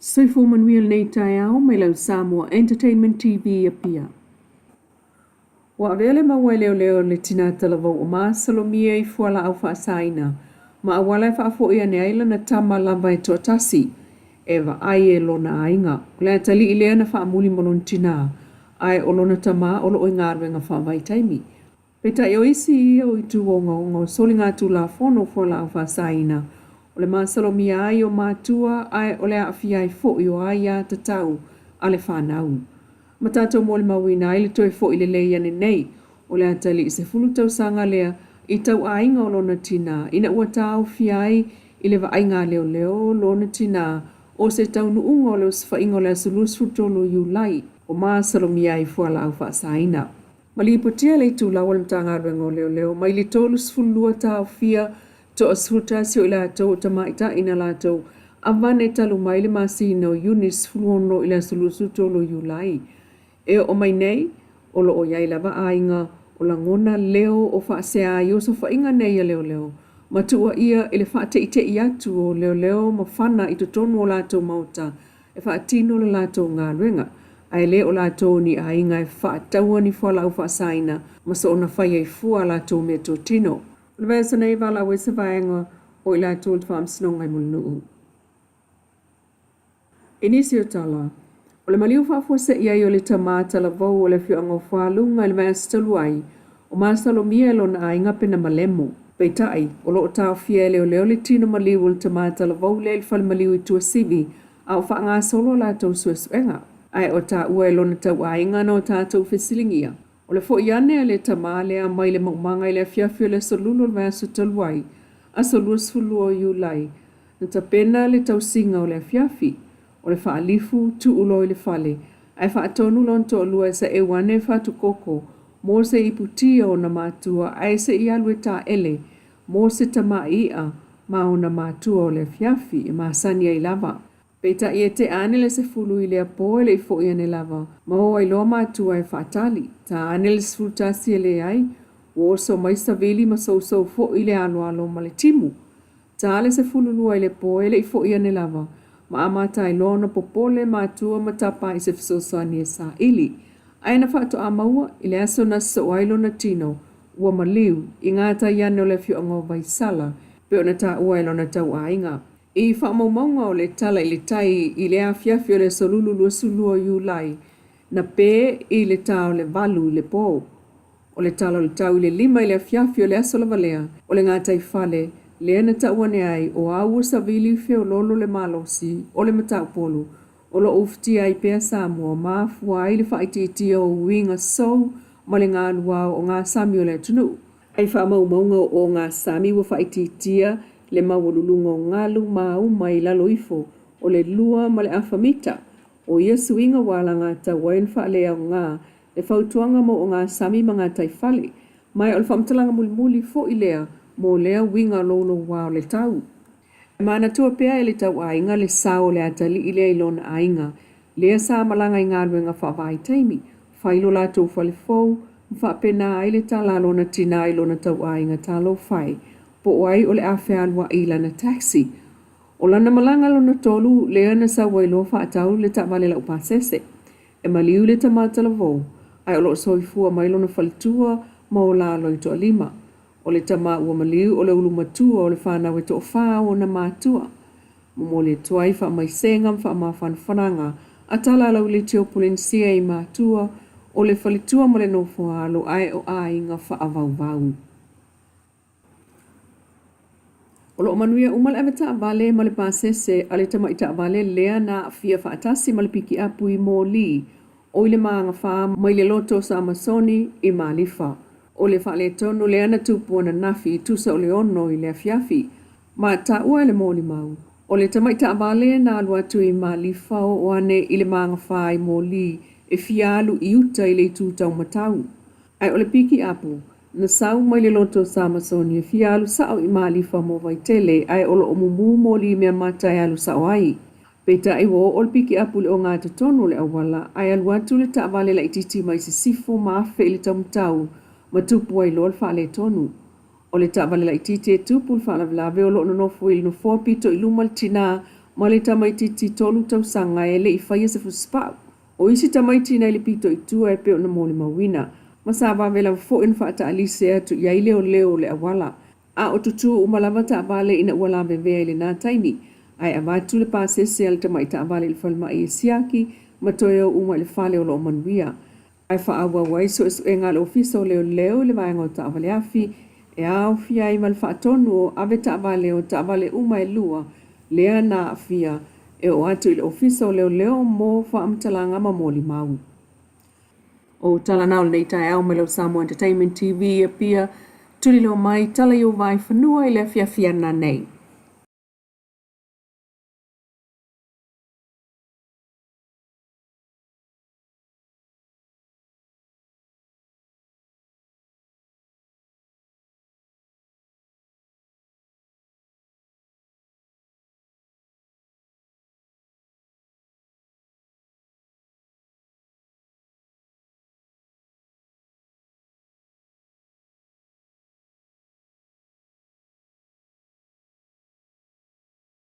Soifua manuia lenei taeao mai lau Samoa Entertainment TV Apia. Ua avea le maua e leoleo le tinā talavou o masalomia i fualaau faasaina ma auala e faafoi ane ai lana tama lava e toatasi e vaai e lona aiga. O le atalii lea na faamuli ma lona tinā, ae o lona tama o lo o i galuega faavaitaimi. Peitai o isi ia o itu ogaoga o soligatulafono o fualaau faasaina, o le masalomia ai o matua ae o le aafia ai foi o aia tatau a le fanau. Ma tatou molimauina ai le toe foi lelei ane nei o le atalii 10 tausaga lea i tauaiga o lona tinā ina ua taofia ai i le vaaiga a leoleo lona tinā o se taunuuga o le osofaiga o le aso 23 o Iulai o masalomia ai i fualaau faasaina. Ma lipotia le itulau a le Matagaluega o Leoleo mai le 32 taofia toa 11 o i latou o tamaitai na latou avane talu mai le masina o Iuni 16 i le aso 23 o Iulai. E oo mai nei, o lo o i ai lava aiga o lagona leo o faasea i osofaiga nei a leoleo ma tuuaia i le faateitei atu o leoleo ma fana i totonu o latou maota e faatino le latou galuega, ae le o latou ni aiga e faataua ni fualaau faasaina ma soona fai ai fua a latou meatotino. O le vaiaso nei, valaau ai se vaega o i latou i le Faamasinoga i Mulinuu. I nisi o tala, o le maliu faafuasei ai o le tama talavou o le afioaga o Fualuga i le vaiaso talu ai, o masalomia e lona aiga pe na malemo. Peitai, o lo o taofia e leoleo le tino maliu o le tama talavou lea i le fale maliu i Tuasivi a o faagasolo a latou suesuega. Ae o taua e lona tauaiga na o tatou fesiligia, o le foi ane a le tama lea mai le maumaga i le afiafi o le aso Lulu o le vaiaso talu ai, aso 22 o Iulai, na tapena le tausiga o le afiafi, o le faalifu, tuu loa i le fale, ae faatonu lona toalua e saeu ane fatu koko mo se ipu ti o ona matua ae se i alu e taele mo se tamai i'a ma ona matua o le afiafi e masani ai lava. Peitai e tea ane le 10 i lea po e le i foi ane lava, ma o ai loa matua e faatali. Ta ane le 11 e leai, ua oso mai savili ma sousou foi le aloalo ma le timu. Ta le 12 i le po e le i foi ane lava, ma amata ai loa ona popole matua ma tapa i se fesoasoani e saili. Ae na faatoa maua i le aso na sosoo ai lona tino, ua maliu i gatai ane o le afioaga o Vaisala, pei ona taua e lona tauaiga. I faamaumauga o le tala i le tai i le afiafi o le aso Lulu 22 o Iulai, na pē i le ta o le 8 i le po. O le tala o le tau i le 5 i le afiafi o le aso lava lea, o le gataifale lea na tau ane ai o au ua savili feoloolo le malosi o le mataupolu o lo o ufitia ai pea Samoa ma afua ai le faaitiitia o uiga sou ma le galuao o gasami o le atunuu. I faamaumauga o ogasami ua faaitiitia le maualuluga o galu ma auma i lalo ifo o le 2.5 mita. O ia suiga ua alagatatau ai ona faaleaoga le fautuaga mo ogasami ma gataifale, ma o le faamatalaga mulimuli foi lea mo lea uiga louloua o le tau. E manatua pea e le tauaiga le sao o le atalii lea i lona aiga, lea sa malaga i galuega faavaitaimi, fai lo latou fale fou, ma faapena ai le tala a lona tinā i lona tauaiga talofa e, po o ai o le a fealuai i lana taxi. O lana malaga lona tolu lea na sau ai loa faatau le taavale laupasese. E maliu le tama talavou, ae o lo o soifua mai lona faletua ma o la loitoalima. O le tama ua maliu o le ulu matua o le fanau e toafa o ona matua. Momoli atu ai faamaisega ma faamafanafanaga a tala a lau leitio Polenisia i matua o le faletua ma le nofoaalo ae o aiga faavauvau. O lo o manuia uma le avetaavale ma le pasese a le tamai taavale lea na aafia faatasi ma le pikiapu i moli o i le magafa mai le loto o Samasoni i Malifa. O le faaletonu lea na tupu ananafi i tusa o le 6 i le afiafi. Ma taua e le molimau, o le tamai taavale na alu atu i Malifa oo ane i le magafa i moli e fia alu i uta i le itu taumatau. Ae o le pikiapu, na sau mai le loto o Samasoni e fia alu sao i Malifa mo Vaitele ae o lo o mumu moli meamata e alu sao ai. Peitai ua oo le pikiapu i le ogatotonu o le auala ae alu atu le taavale laitiiti mai sisifo ma afe i le taumatau ma tupu ai loa le faaletonu. O le taavale laitiiti e tupu le faalavelave o lo o nonofo i le nofoa pito i luma le tinā ma le tamaitiiti 3 tausaga e le i faia se fusipau. O isi tamaiti nai le pito i tua e pei ona molimauina, ma sa vave lava foi ona faataalise atu i ai leoleo o le auala. A o tutū uma lava taavale ina ua lavevea i lena taimi, ae avatu le pasese a le tamai taavale i le falemai e siaki ma toe o uma i le fale o lo o manuia. Ae faaauau ai suesuega a le Ofisa o Leoleo i le vaega o taavale afi e aofia ai ma le faatonu o avetaavale o taavale uma e lua lea na aafia e oo atu i le Ofisa o Leoleo mo faamatalaga ma molimau. O tala na o lenei taeao mai lau Samoa Entertainment TV i Apia, tuliloa mai, tala i ou vaai fanua i le afiafi ana nei.